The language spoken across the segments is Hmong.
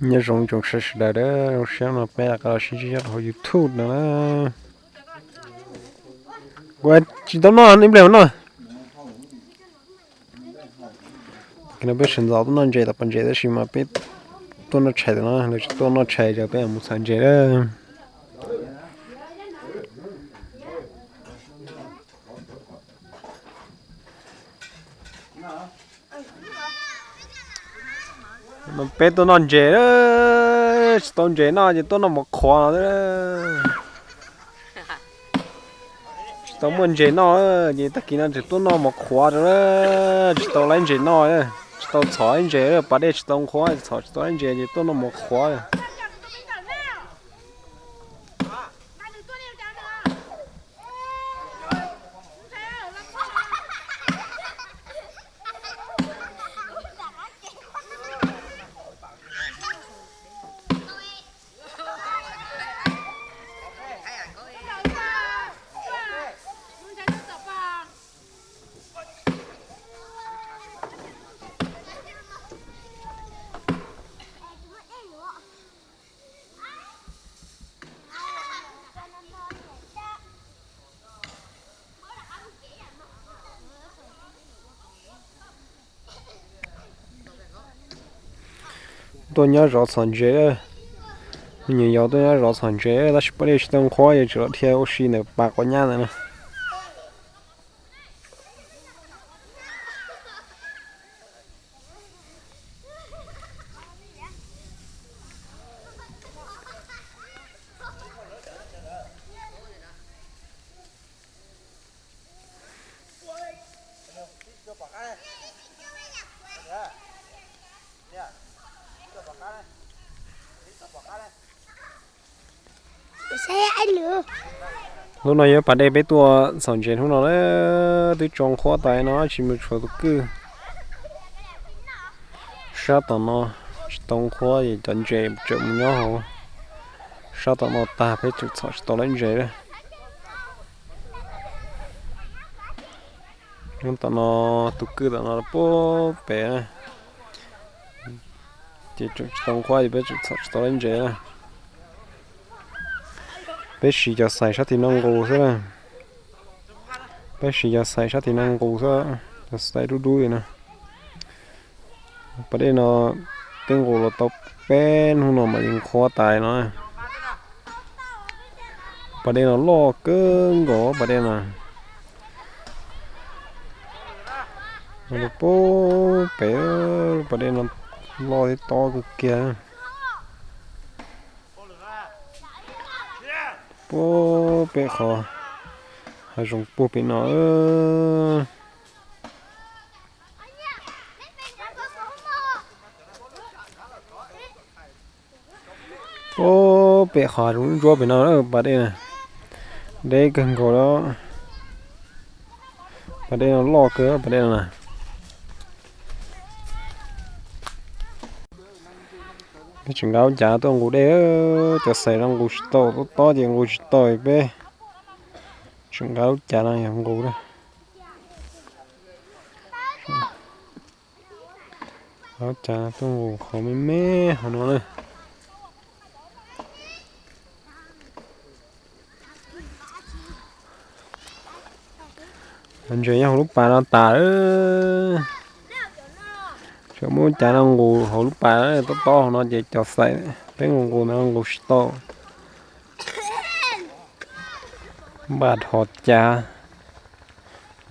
Nyob zoo tsoom saib sawv daws, zoo siab no peb rov qab los sib ntsib rau hauv YouTube no na. Ua tsis tau noj, ib pliag noj. Tam no peb sawv ntxov tuaj noj ntses tom pas ntses tab sis mas peb tuaj noj tshais tam no, lawv tsis tuaj noj tshais ces peb mus txhos ntses lawm. Peb tuaj noj ntses, tsis tau ntses noj ces tuaj noj mov qhuav no. Tsis tau muaj ntses noj ces tag kis no tseem tuaj noj mov qhuav rau, tsis tau laib ntses noj, tsis tau txhom ib ntses, pas dej tsis tau nqhuav, txhom tsis tau laib ntses ces tuaj noj mov qhuav. Tuaj nyob zov txhom ntses, me nyuam yaus tuaj nyob zov txhom ntses tab sis pas dej tsis tau nqhuav ces tseem los dhia ua si ntawm pas quav nyab ntawd na. Hnub no yog pas dej peb tuaj txhom ntses hnub no na, twb tso nqhuab tas no tsis mus tshuav tus kwj. Sab tom no tsis tau nqhuab es cov ntses tseem mus nyob hauv. Sab tom no tag peb tseem txhom tsis tau lawv ntses li. Nyob tom no, tus kwj tom no pub pem, ces tseem tsis tau nqhuab ces peb tseem txhom tsis tau lawv ntses na. Peb siv cov xais sab tim no nqus xwb na. Peb siv cov xais sab tim no nqus xwb, cov xais dub dub li no. Pas dej no twb nqus los tau peb hnub no mam li nqhuab tas no. Pas dej no loj kawg nkaus pas dej no. Pub pem, pas dej no loj thiab tob kawg kiag. Pub pem qhov hav zoov puag pem no. Pub pem qhov hav zoov ntsuab pem no pas dej na. Deb kawg nkaus li. Pas dej no loj kawg pas dej no na. Peb tseem nqa lub cav tuaj nqus dej, cov xais no nqus tsis tau, tob tob ces nqus tsis tau, peb tseem nqa lub cav no yog nqus na. Lub cav tuaj nqus qhov me me hauv no na. Ntses nyob hauv lub pas no tas. Tseem muab cav no nqus hauv lub pas tob tob hauv no ces cov xais peb nqus nqus no nqus tsis tau. Npaj dhos cav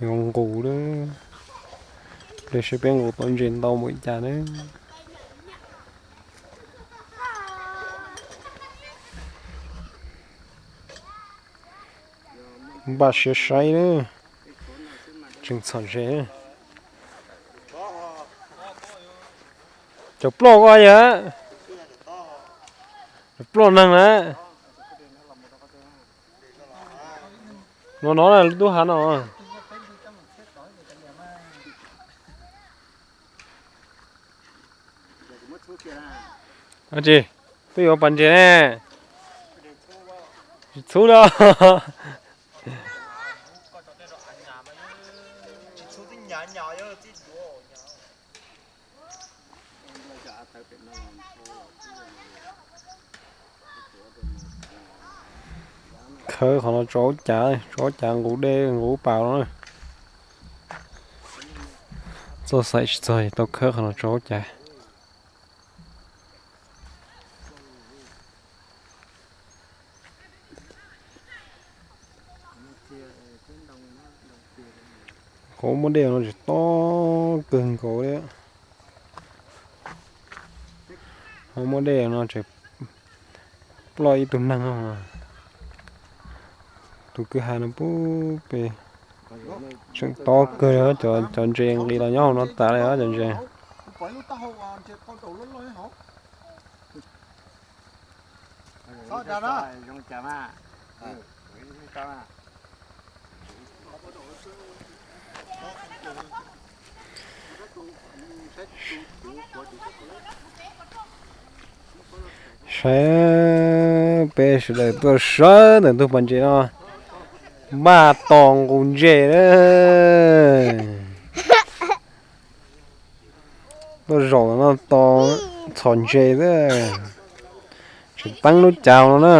yuav nqus lawm. Pliag seb peb nqus tau ntses ntau npaum li cas na. Npaj siab saib na. Tseem txhom ntses. Cov ploj ko yog cov ploj neeg na. No no lub tub hav no. Tsis, twb yuav pas ntses ne. Tsis txhub no. Khawb qhov no tso hauv cav, tso hauv cav nqus dej nqus paus no na. Txoj xaim tsis txog es tau khawb qhov no tso hauv cav. Qhov muaj dej no tseem tob kawg nkaus li. Qhov muaj dej no tseem ploj ib tug neeg. Tus kwj ha no pub pem tseem tob kawg li, cov ntses nqis los nyob hauv no tas li cov ntses. Saib peb sawv daws tuaj sawv ntawm ntug pas ntses no, npaj tos nqus ntses na. Tuaj zaum no tos txhom ntses xwb, tseem teeb lub cav no na.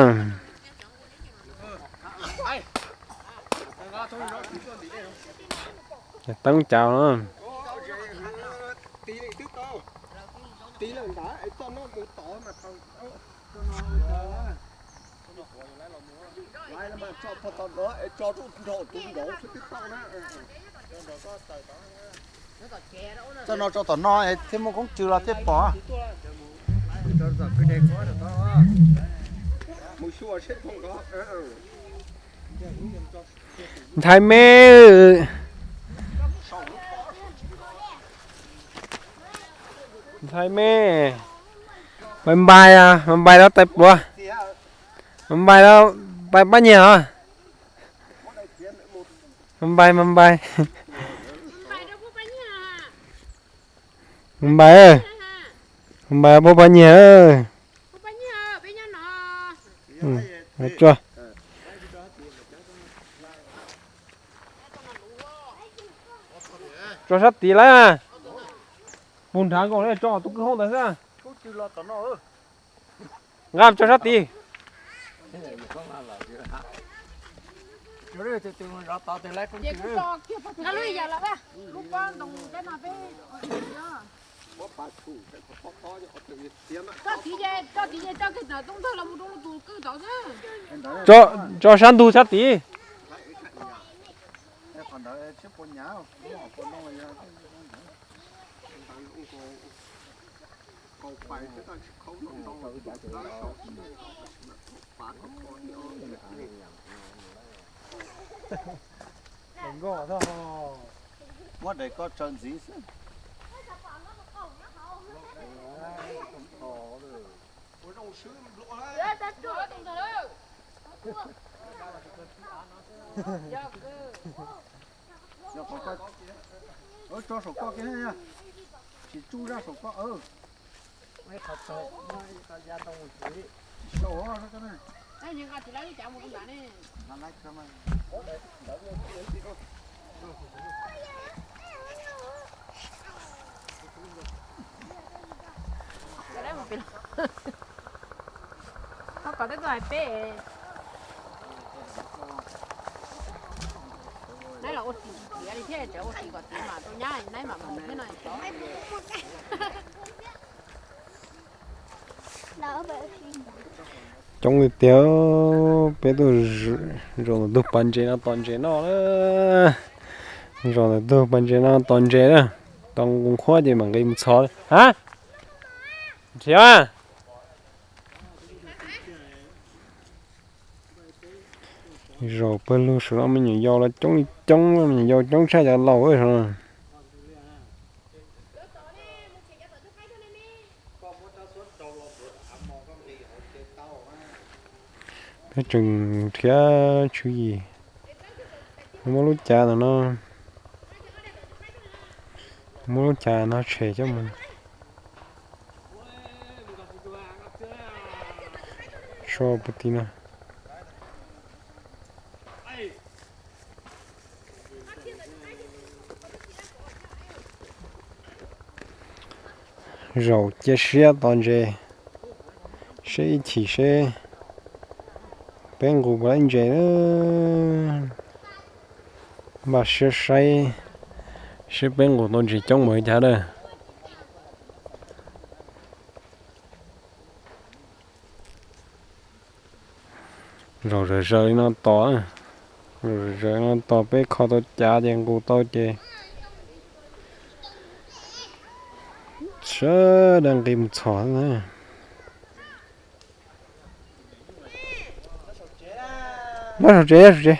Teeb lub cav no. Txoj no tso tom no thiaj muaj koob tsws los thiaj pom. Ntxhais me, ntxhais me, npai npai, npai npai lawv tais pluav, npai npai lawv tais pab nyiag os. Npai npai, npai, npai, npai puab pab nyiag. Tso sab tid lawm. Puag nrad nkaus li, tso tus kwj ha ntawd xwb. Nqa tso sab tid. Tso sab ntug sab tid. Muab daim ko tsaws ntxiv xwb. Tso saum koj kiag, tsis tsuj zaj saum koj. Koj kom tej tuaj hais peb, neb los ua tim tiav li thiab, tseem ua tim kom tiav mas rau nyab neb mam mus thiab no. Coob li tiag, peb tuaj zaum ntawm ntug pas ntses no tos ntses noj na. Zaum ntawm ntug pas ntses no tos ntses na, tos nqus qhuab ces mam nqis mus txhos. Ha, nrhiav. Zaum pawg lug saum no me nyuam yaus los coob li coob, me nyuam yaus coob tshaj cov laus saum no. Peb tseem nrhiav tswv yim, muab lub cav ntawm no, muab lub cav no tshem coj mus. Rau puag tim no. Zaum cia siab tos ntses, seb ib chim seb peb nqus puas laib ntses. Npaj siab saib seb peb nqus tau ntses coob npaum li cas lawm. Zaum zawm zaws li no tos, zaum zawm zaws li no tos peb kho tau cav ces nqus tau ces sawv daws nqis mus txhom. Nyob saum tsev, nyob saum tsev.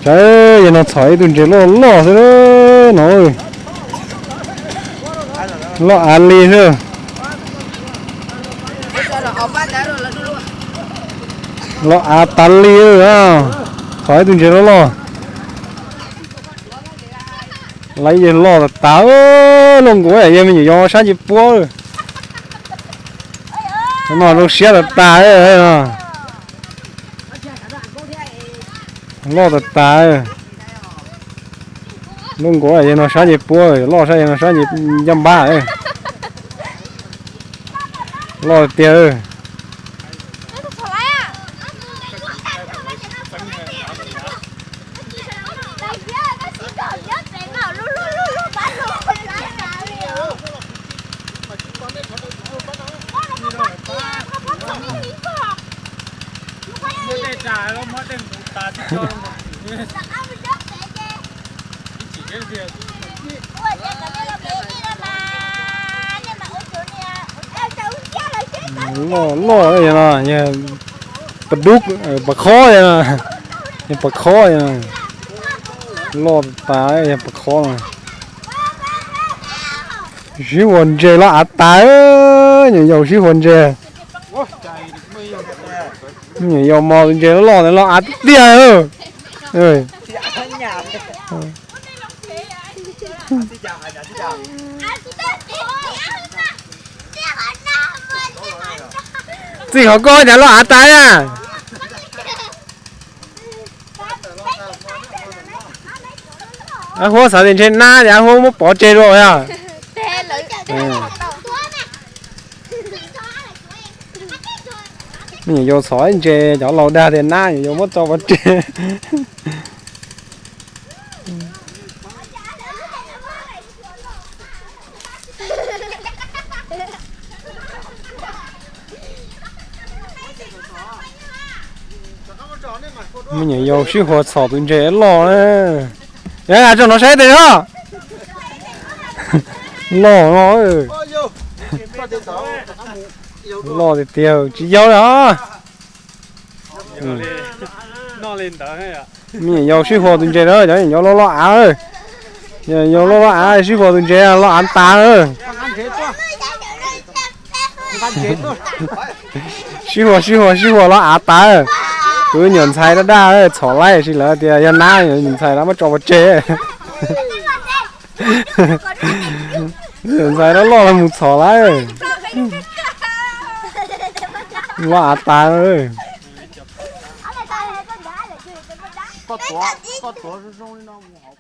Saib yog no txhom ib tug ntses loj loj xwb no. Loj av li xwb. Loj av tas li. Txhom ib tug ntses loj loj. Lawv yawg loj tas tas, luaj nkaus yawg me nyuam yaus sab nce puab. No zoo siab tas tas. Loj tas tas. Luaj nkaus yawg no sab nce puab, loj sab yawg no sab nce ncaj npab. Loj tiag. Loj loj no, pas dub, pas khob, pas khob, loj tas, pas khob no. Sib huas ntses loj av tas, nyuam yaus sib huas ntses. Nyuam yaus mos tus ntses loj loj ntawd loj av tiag tiag. Txij qhov koj cas loj av tas na. Ab Huab xav tias ntshe nab ces Ab Huab muab pov tseg dua yog. Me nyuam yaus txhom ntses cov laus dag tias nab, nyuam yaus muab tso pov tseg. Me nyuam yaus sib huas txhom tus ntses loj na. Yog, tso no saib tes os. Loj no. Loj tiag tiag, tsis yog li os. Me nyuam yaus sib huas tus ntses na, cov nyuam yaus loj loj av. Yog yaus loj loj av sib huas tus ntses loj av tas. Sib huas sib huas sib huas loj av tas. Tus nyuam ntxhais daj daj txhom laib, sis lawv tias yog nab, nyuam ntxhais lawv muab tso pov tseg. Nyuam ntxhais loj loj los mus txhom laib. Loj av tas. Koj tuav zoo zoo li no mus hauv